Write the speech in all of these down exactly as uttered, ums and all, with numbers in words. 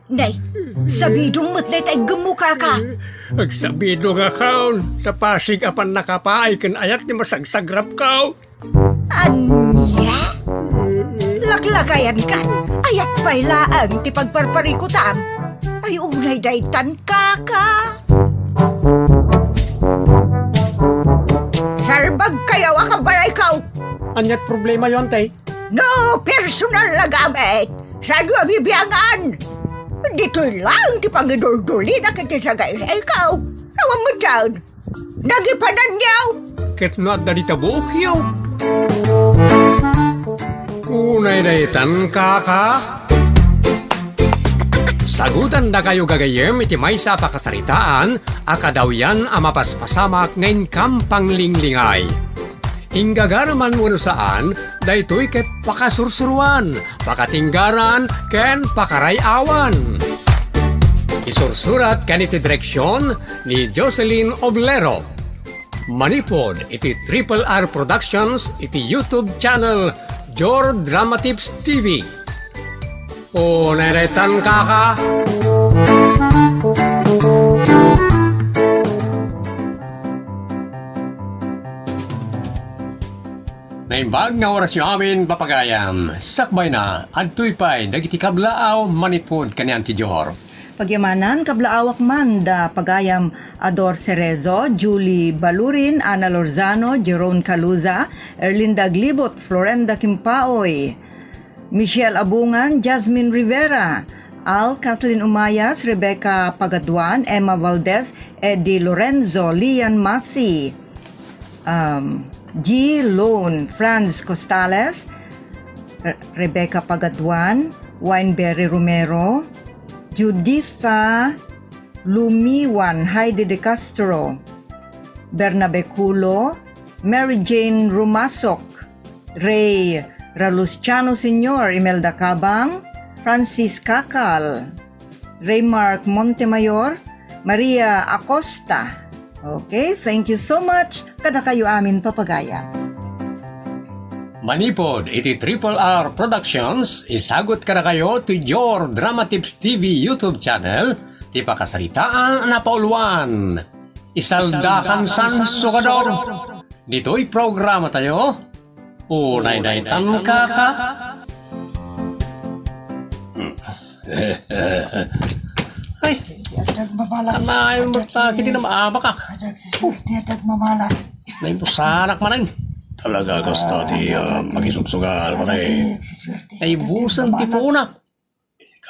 Nay, sabidong met dayta iggemmo, kaka. Agsabidongakon, ta pasig a pannakapaay ken ayat ti masagsagrapko. Ania? Laklakayankan, ayat pay laeng ti pagparparikutam. Ay, unay daytan, kaka. Salbagkayo a kabalayko. Aniat problemayo, Antay? No personal a gamit, saanyo a bibiangan? Ditoy laeng ti pangiduldulina ken ti sagaysayko. Awan met dayta. Nagipananyo. Ket no adda dita buokyo. Unay daytan, kaka. Sagutandakayo gagayyem iti maysa a pakasaritaan a kadawyan a mapaspasamak nga inkam panglinglingay. Inggagaraman wenno saan, daytoy ket pakasursuroan, pakatinggaran, ken pakaray-awan. Isursurat ken iti direksion ni Jocelyn Oblero. Manipud iti Triple R Productions iti YouTube channel Jor Dramatips T V. O, neretan, kaka. Naimbag nga orasyo amin, papagayam. Sakbayna, adtoy pay dagiti kablaaw manipud kanian ti Dior. Pagyamanan, kablaawak man da pagayam Ador Cerezo, Julie Balurin, Ana Lorzano, Jerome Caluza, Erlinda Aglibot, Florenda Kimpaoy, Michelle Abungan, Jasmine Rivera, Al, Kathleen Umayas, Rebecca Pagaduan, Emma Valdez, Eddie Lorenzo, Lian Masi, um, G. Lone, Franz Costales, Re-, Rebecca Pagaduan, Wineberry Romero, Juditha Lumiwan, Heidi De Castro, Bernabe Culo, Mary Jane Rumasok, Ray Ralustiano Senior, Imelda Cabang, Francis Cacal, Ray Mark Montemayor, Maria Acosta. Okay, thank you so much. Kadakayo amin, papagayam. Manipud iti Triple R Productions, isagut kadakayo ti Dior Dramatips T V YouTube channel, ti pakasaritaan a napauluan. Isaldakan san sugador. Ditoy programa tayo. Unay daytan, kaka. Ay, adag mamalas. Kanayon mo ta, kiti na maabakak. Adag siswerte, adag mamalas. Naibusanak manen. Talaga, kasta ti, ah, makisugsugal, pare. Adag siswerte. Naibusan ti puna.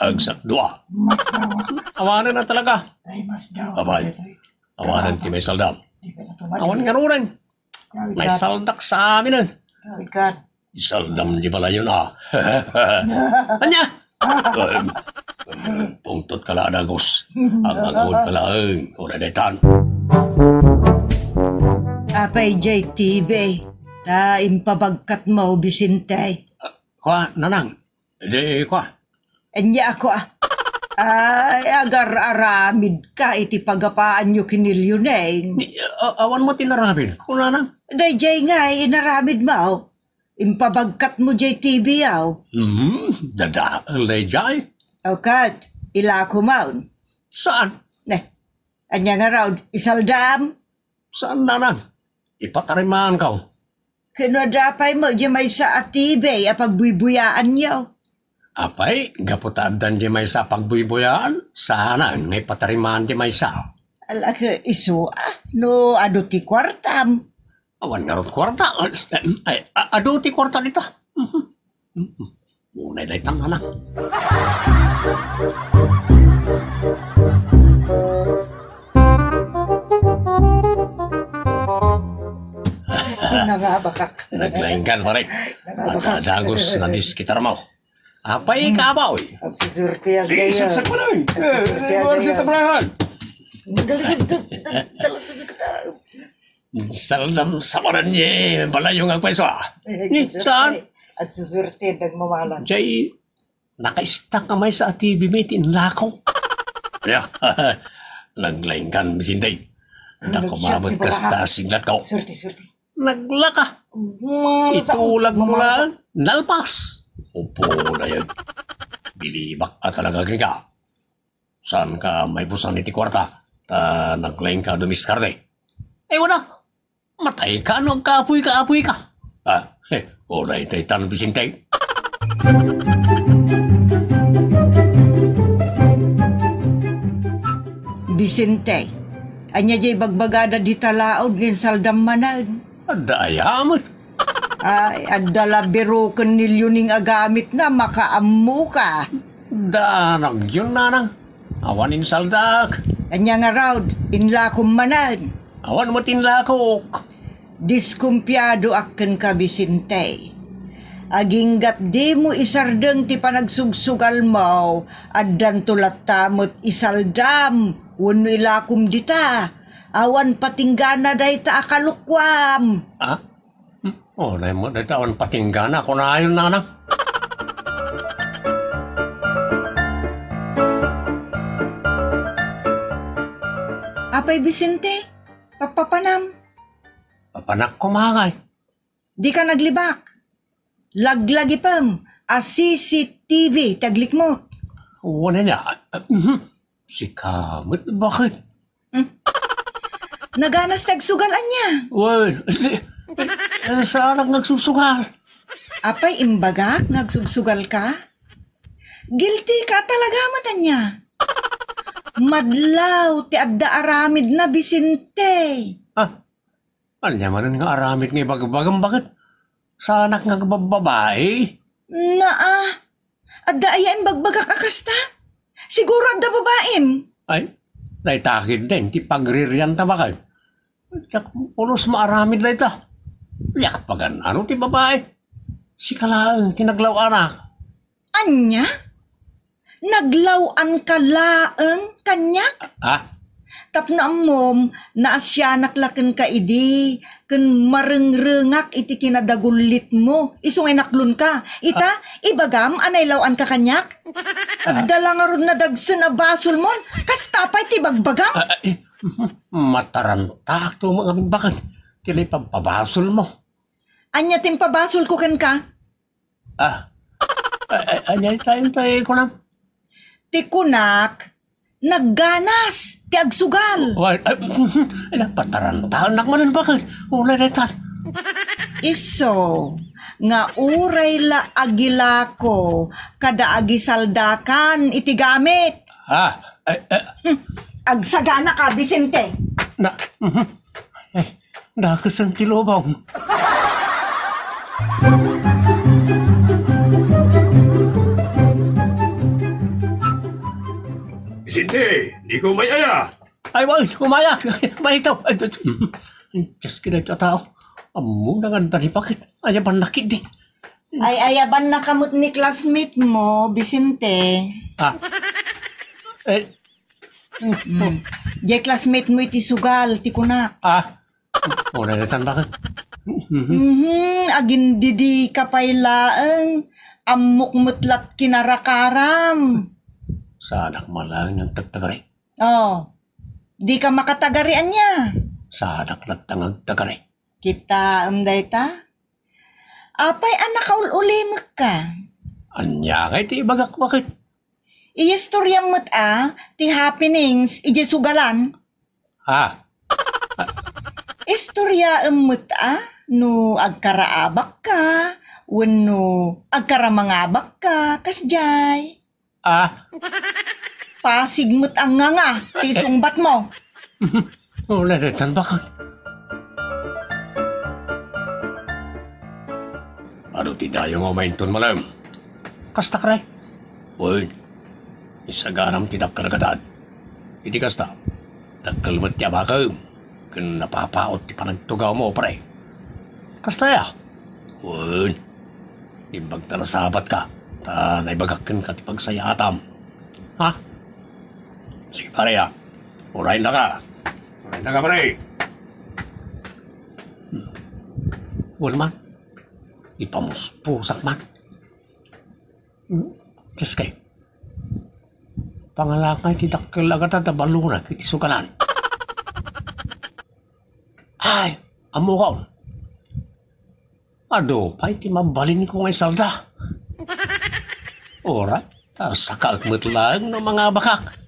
Kagsakdua. Mas dawa. Awanen na talaga. Ay, mas dawa. Abay. Awanen ti may saldam. Di ba na tumadi? Awan nga runen. May saldak sa amin, eh. Kawit ka. Isaldam di balayon, ah. Anya? Pungtot ka la, Dagos. Ang agawad ka laeng, ura detan. Apay, J T B, ta impabagkat mo, Vicente. Kwa, nanang, di kwa. Anya ako, ah. Ay, agar-aramid ka iti pagapaanyo ken ni Leoneng. Di, a-, awan mo tinaramid, kunana? Dayjay nga, inaramid mo. Impabagkat mo jay T V, aw. Hmm, dadael dayjay. O kat, ilako maun. Saan? Ne, anya nga raud, isaldam? Saan, nanang? Ipatarimaan ka. Kano adda pay mo di maysa a T V a pagbuybuyaanyo? Apay, gapu ta addan di maysa a pagbuybuyaan, saanan nga ipatarimaan di maysa. Ala, ke isu, ah, no adu ti kuartam. Awan ngarud kuarta. Ay, a-, adu ti kuarta dita. Mhm. Mhm. Unay daytan, anak. Nangabakak. Naglaingkan, pare. Nangabakak. At, ah, dagus na diskitar mo. Apay, hmm, kabaw, eh. Agsusurtian kayo. Sige, isagsak mo na, eh. Agsusurtian kayo. Eh, eh, tabrahan. Magaling, dag-, dag-, dalag sa mga tao. Saldam sa paran, eh, balayo nga agpayso, ah. Eh, eh, saan? Agsusurtian, nagmamalas. Jay, nakaistak nga maysa a T V met, inlako. Ania? Naglaingkan, Vicente. Ano, dako mamit kasta siglat ko. Surti, surti. Naglaka. Mamalas ako. Itulag mo lang. Nalpas. Upo na yun. Bilibak ka talaga, Grega. Saanka maibusan iti kuarta, ta naglaingka a dumiskarte. Ay, wala. Matayka no agkaapoyka-apoyka. Ah, eh, uray daytan, Vicente. Vicente, ania diay bagbagada dita laud nga insaldam manen? Adda aya met? Ay, adda la biro ken nilyoning a gamitna, makaammoka. Danagyon, nanang. Awan insaldak. Ania ngarud, inlakom manen? Awan met inlakok. Diskumpiadoak kenka, Vicente. Aginggat dimo isardeng ti panagsugsugalmo, addanto latta met isaldam wenno ilakom dita. Awan patinggana dayta a kalukuam. Ah? Hmm? Oh, dayta awan patinggana, kunayon, nanang. Apay Vicente, papapanam? Papanak koma ngay. Dika naglibak. Laglagipem a C C T V ti aglikmok. Wen aya, mhm. Sika met, bakit? Hmm. Naganas ti agsugal, ania? Wen, eh, eh, saanak nga agsusugal. Apay imbagak nga agsugsugalka? Guilty ka talaga met, ania? Madlaw ti adda aramidna, Vicente. Ah, ania manen nga aramid nga ibagbagam, bakit? Saanak nga agbababai? Naa, adda aya imbagbagak a kasta? Siguro adda babaim. Ay, dayta ketdin ti pagririanta, bakit? Diak pulos maaramid dayta. Diak pagan-ano ti babai. Sika laeng ti naglaw-anak. Ania? Naglaw-anka laeng kaniak? Ah? Tapno ammom, naasianak la kenka idi, ken marengrengak iti kinadagullitmo. Isu nga inaklonka. Ita, ah, ibagam a nailaw-anka kaniak? Ah. Adda la ngarud nadagsen a basolmon. Kasta pay ti bagbagam? Ah, ah, eh, matarantaak to, mga bakit. Ti pagpabasolmo. Ania ti impabasolko kenka? Ah. Ay, ay, ania tayo tayo kunam? Ti kunak, nagganas ti agsugal. Wa-, ay, ay, napatarantanak manen, bakit? Ulay daytan. Isu, nga uray la agilako kada agisaldakan iti gamit. Ah, ay, ay. Hmm. Agsagana ka, Vicente. Na, mhm. Eh, Dakes ti lubong. Vicente, dika umay-aya. Ay, ay, umayak. Ay, ito. Ay, ito. Diyos, kina ito tao. Ammona nga adda ni bakit. Ayabannak idi. Ay, ayabannak met ni classmate mo, Vicente. Ah. Eh. Hmm. Diay classmate mo iti sugal, ti kunak. Ah. Uray daytan, bakit? Mhm, agindidika pay laeng. Ammok met lat kinarakaram. Saanak malaeng nga agtagtagari. Oh, dika makatagari ania? Saanak latta nga agtagari. Kitaem dayta? Apay a nakaul-ulimekka? Ania ngay ti ibagak, bakit? Iistoriam met a ti happenings idiay sugalan. Ha? Istoriaem met a no agkaraabakka wenno agkaramangabakka kasdiay. Ah? Pasig met a nganga ti isungbatmo. Uray daytan, bakit? Adu ti dayo nga umayen ton malem? Kasta, pre? Wen, isaganam ti dakkel a gatad. Iti kasta, dakkel met ti abakem, ken napapaut ti panagtugawmo, pre. Kasta aya? Wen, imbag ta nasabatka, ta naibagak kenka ti pagsayaatam. Ha? Sige, pare, ah. Urayennaka. Urayennaka, pare. Hmm. Wen man, ipamuspusak man. Hmm. Diyos kay. Pangalakay ti dakkel a gatad a balorek iti sugalan. Ay, ammokon. Adu pay ti mabalinko nga isalda. Uray, ta sakaek met laeng no mangabakak.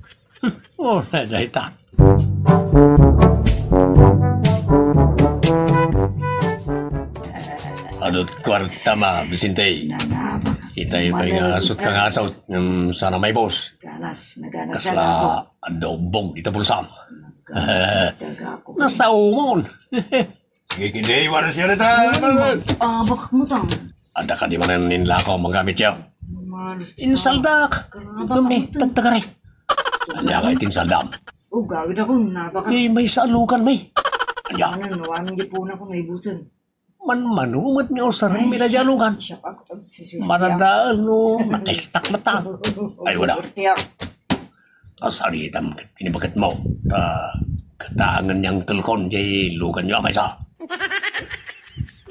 Oh, dayta. Adut kuarta ma, Vicente. Itay pay nga asut ka nga asut. Hmm, sana may boss. Ganas, naganas. Kasla talaga ako. Adda ubbog ita bulsam. Naganas talaga ako. Nasaumon. Sige, kidi, waras yan ita. Ah, bakit mo tang? Adda ka di manen ninlako, magamit yaw. Insaldak. Dumi, tagtagari. Anya nga iti insaldam? Oh, gawid ako, nabaka. Di may salugan, may. Anya? Ano, nawamin di po na ako, naibusan. Manmano met nga usaren mi na dialogan. Siya pa ako, siya, siya. Manadaal no, nakaistak mata. Ay, wala. Sorte ako. Kasaritam ket tinibaket mo. Ta, katangen yang telkon, jay lugan yo a maysa.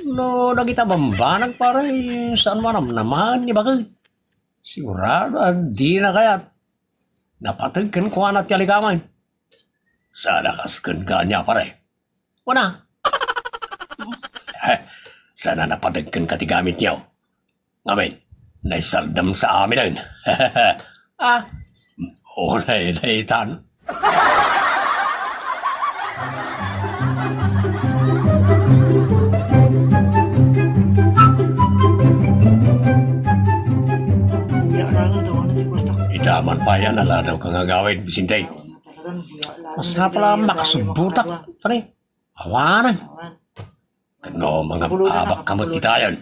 No, dagita bambanag, pare, saan mo namnamaen ni baket? Sigurado a dina kayat. Napateg kenkuana ti aligamen. Sana kas kenka ania, pare. Wana. Sana napateg kenka ti gamit niyo. Ngamin, naisaldam sa aminen. Ah, unay daytan. Ita man pay a naladaw ka nga agawid, Vicente. Masapul a makasubbutak, pare. Awanan. Ket no mangabak ka met itayon.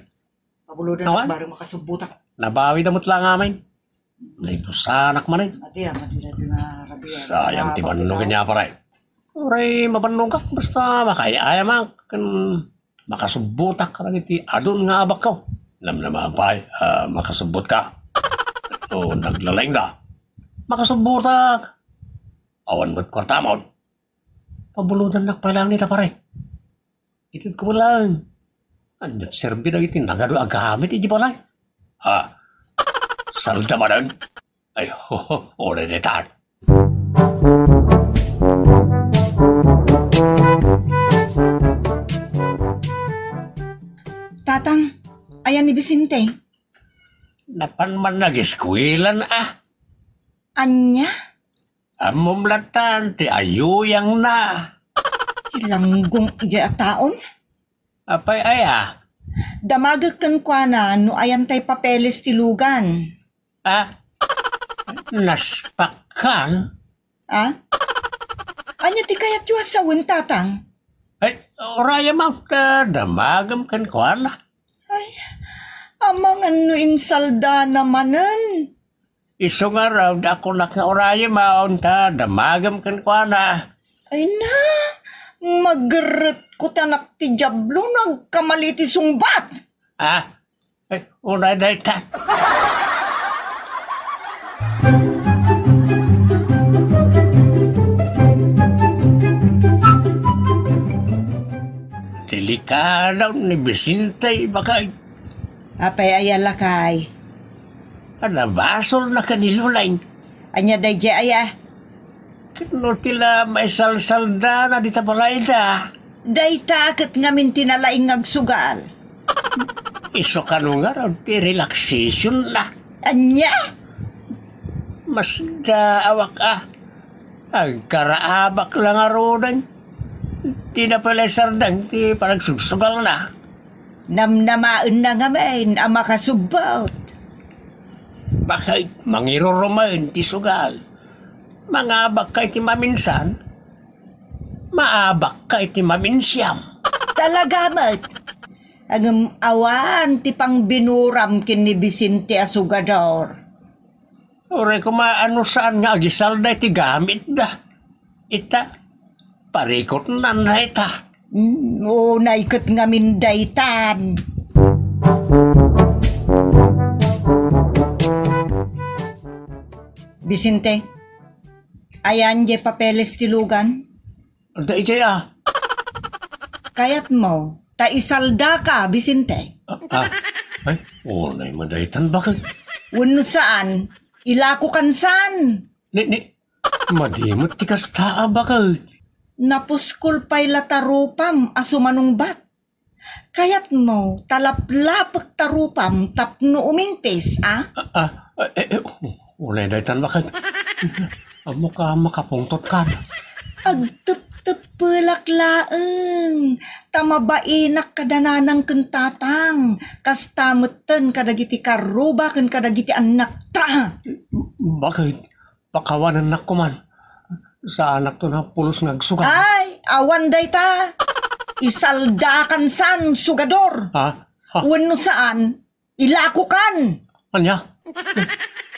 Pabulodan. Awan? Bareng makasubbutak. Nabawi da met la ngamin. Naibusanak manen. Adi, ah, madi, madi na rabian. Sayang ti bannog nia, pare. Uray mabannogak, basta makay-ayamak ken makasubbutak kadagiti adun nga abakko. Namnama pay, ah, makasubbot ka. O, naglaleng da. Makasubbutak. Awan met kuartamon. Pabulodannak pay laeng ita, pare. Itedko met laeng. Ania ti serbi dagiti nagadu a gamit iti balay? Ha? Salda manen? Ay, ho, ho, ho, daytan. Tatang, ayan ni Vicente? Napan man nagiskuelan, ah. Ania? Ammom latan ti ayuyangna. Ti langgong idiay a taon? Apay aya? Damagek kenkuana no ayan tay papeles ti lugan. Ah? Naspakkan? Ah? Ania ti kayatyo a sawen, tatang? Ay, urayam ta damagem kenkuana. Ay, amangan no insaldana manen. Isu ngarud a kunak nga urayem a unta damagem kenkuana. Ay na, magerretko ti anak ti Diablo no agkamali ti sungbat. Ah, eh, unay daytan. Delikado ni Vicente, bakay. Apay aya lakay? Nabasol na ken ni Luleng. Ania daydiay aya? Ket no ti la maisalsaldana dita balayda. Dayta ket ngamin ti nalaing nga agsugal. Isu kano ngarud ti relaxation na. Ania? Masda awak a. Agkaraabak la ngaruden. Dina pay la isardeng ti panagsugsugalna. Namnamaenna ngamin a makasubbot. Bakit mangirurumen ti sugal? Mangabak ka iti maminsan, maabak ka iti maminsiam. Talaga met. Ngem awan ti pangbinuram ken ni Vicente a sugador. Uray koma, ano saan nga agisalda iti gamitda? Ita, parikutnan dayta. Mm, unay ket ngamin daytan. Vicente, ayan diay papeles ti lugan? Adda idiay a. Kayatmo, ta isaldaka, Vicente. Ah, ah. Ay, unay madaytan, bakit? Wenno saan, ilakokan saan. Ni, ni, madi met ti kasta a, bakit? Napuskol pay la ta rupam a sumanungbat. Kayatmo, ta laplapek ta rupam tapno umingpis, a? Ah, ah, eh, eh, unay daytan, bakit? Ammok a makapungtotkan. Agtepteppelak laeng, ta mabainak kada nanang ken tatang, kasta metten kadagiti karruba ken kadagiti annakta. Baket, pakawanennak koman. Saanakto a pulos nga agsugal. Ay, awan dayta. Isaldakan san, sugador. Ha? Ha? Wenno saan, ilakokan. Ania?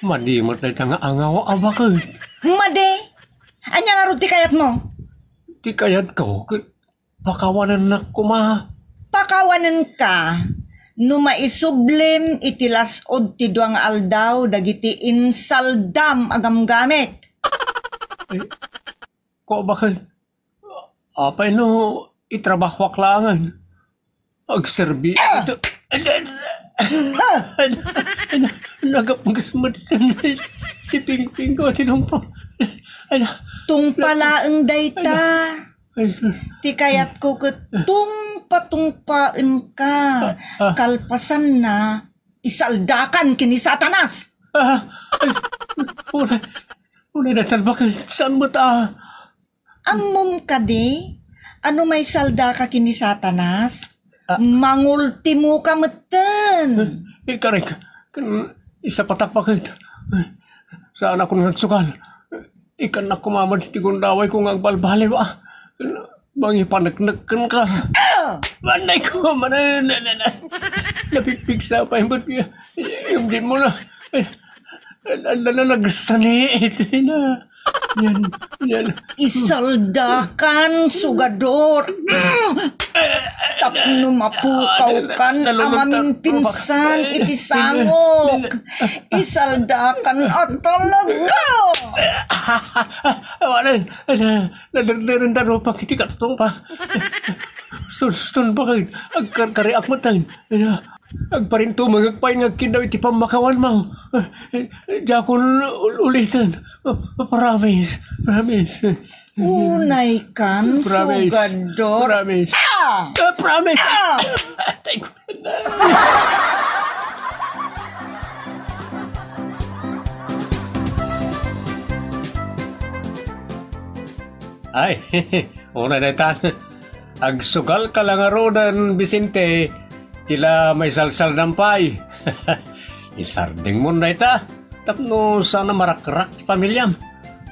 Madi met dayta nga angaw a baket. Madi? Ania ngarud ti kayatmo? Ti kayatko, ket pakawanennak koma. Pakawanenka no maisublim iti las-od ti dua nga aldaw dagiti insaldam a gamgamit. Ay, kua baket. Apay no itrabahoak laengen? Agserbi. Ah! Ito. Ah! Nagapgas met ti pingpingko, ti tungpa. Tungpa laeng dayta. Ay, sus. Ti kayatko ket tungpa-tungpaenka. Ah, ah. Kalpasanna, isaldakan ken ni Satanas. Ah, ay, unay, unay daytan baket. Saan met a Ammom kadi a no maisaldaka ken ni Satanas, ah, mangultimoka metten. Eh, karik, ken isapatak baket. Eh, saanakon nga agsugal. Ikkannak koma met ti gundawayko nga agbalbaliw, ah. Mangipaneknek kenka. Ah! Manay ko, manay, na, na, na. Napigpigsa pay met nga. Yung di mo na. Eh, Anda na nagsani iti na. Yan, yan. Isaldakan, sugador. Tapno mapukawkan a maminpinsan iti sangok. Isaldakan a talaga. Awanen, naderderen da rupak iti katutong pa. Sunston pa kay agkarkariak matan. Agparintumengek pay nga agkiddaw iti pammakawanmo. Diakon ul-, uliten. Promise. Promise. Unay kan, promise. Sugador. Promise. Ah! Ah, promise. Ah! Ay, unay daytan. Agsugal ka la ngaruden, Vicente, ti la maisalsaldam pay. Isardengmon dayta, tapno saan a marakrak ti familiam.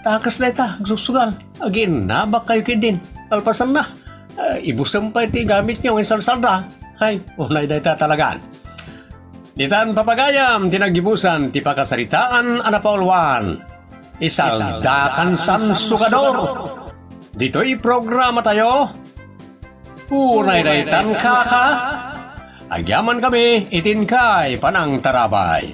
Ta kas dayta, agsugsugal, agiinnabak kayo ketdin. Kalpasanna, ah, ibusem pay ti gamityo nga insalsalda. Ay, unay dayta talagaan. Ditan papagayam ti naggibusan ti pakasaritaan a napauluan. Isaldakan san, sugador. Ditoy programatayo, Unay daytan kaka. Agyaman kami iti inkay panangtarabay.